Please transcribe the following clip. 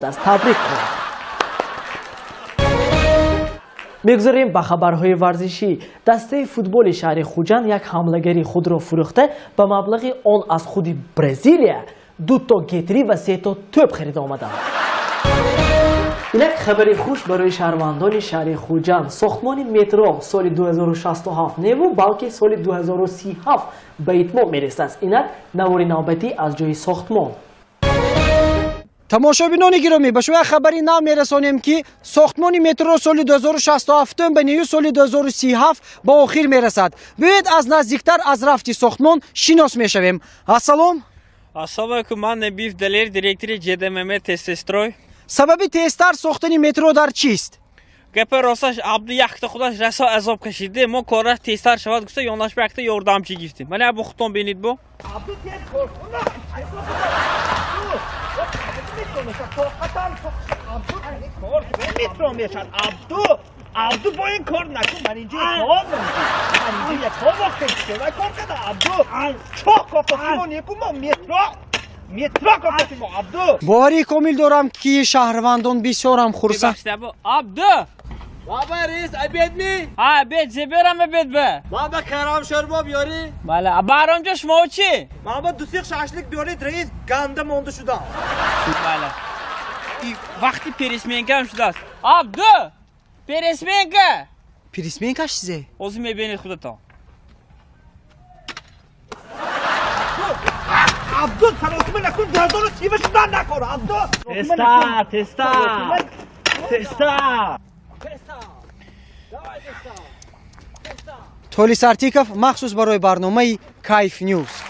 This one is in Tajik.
Аст. Табрик кунад. Мегузарем ба хабарҳои варзишӣ. Дастаи футболи шаҳри Хуҷанд як ҳамлагари худро фурӯхта, ба маблағи он аз худи Бразилия дуто гетри ва сето тӯб харида омаданд. Инак хабари хуш барои шаҳрвандони шаҳри Хуҷанд. Сохтмони метро соли 2067 неву, балки соли 2037 ба итмом мерасад. Инак навори навбатӣ аз ҷои сохтмон. Тамошобинони гиромӣ, ба шумо хабари нав мерасонем, ки сохтмони метро соли 2067 ба нею соли 2037 ба охир мерасад. Биёед, аз наздиктар аз рафти сохтмон шинос мешавем. Ассалом. Ассалому алайкум, ман Набиев Далер, директори ЖДММ Тезстрой. Сабаби тезтар сохтани метро дар чист? Гапи росташ, Абду якта худаш расо азоб кашиде, мо кораш тезтар шавад гуфта, ёнаш ба якта ёрдамчӣ гирифтем. Мана бу худтон бинед бу. Абду, тез кор кун. Абду, кор метро мешад. Абду, Абду, бо ин кор накун. Ман инҷо кор, ман инҷо як кор вақте ва кор када. Абду, чоқ кофтимо неку, мо метро, метро кофтимо, Абду. Боварии комил дорам, ки шаҳрвандон бисёрам хурсанд. Абду. Баба рейс, обед ми? Ҳа, обед зеберам, обед ба. Ман ба карам шӯрбо биёрӣ? Бале, Баҳромҷо, шумо чӣ? Ман ба ду сех шашлик биёред, раис, ганда монда шудам. Бале. Вақти пересменка ҳам шудааст. Абду! Пересменка! Пересменка чизе? Ҳозир мебинед худатон. Абду, саросима накун, дардону сива шудан накор, Абду! Тезтар, тезтар! Тезтар! Толис Артиков, махсус барои барномаи Кайф Ньюс.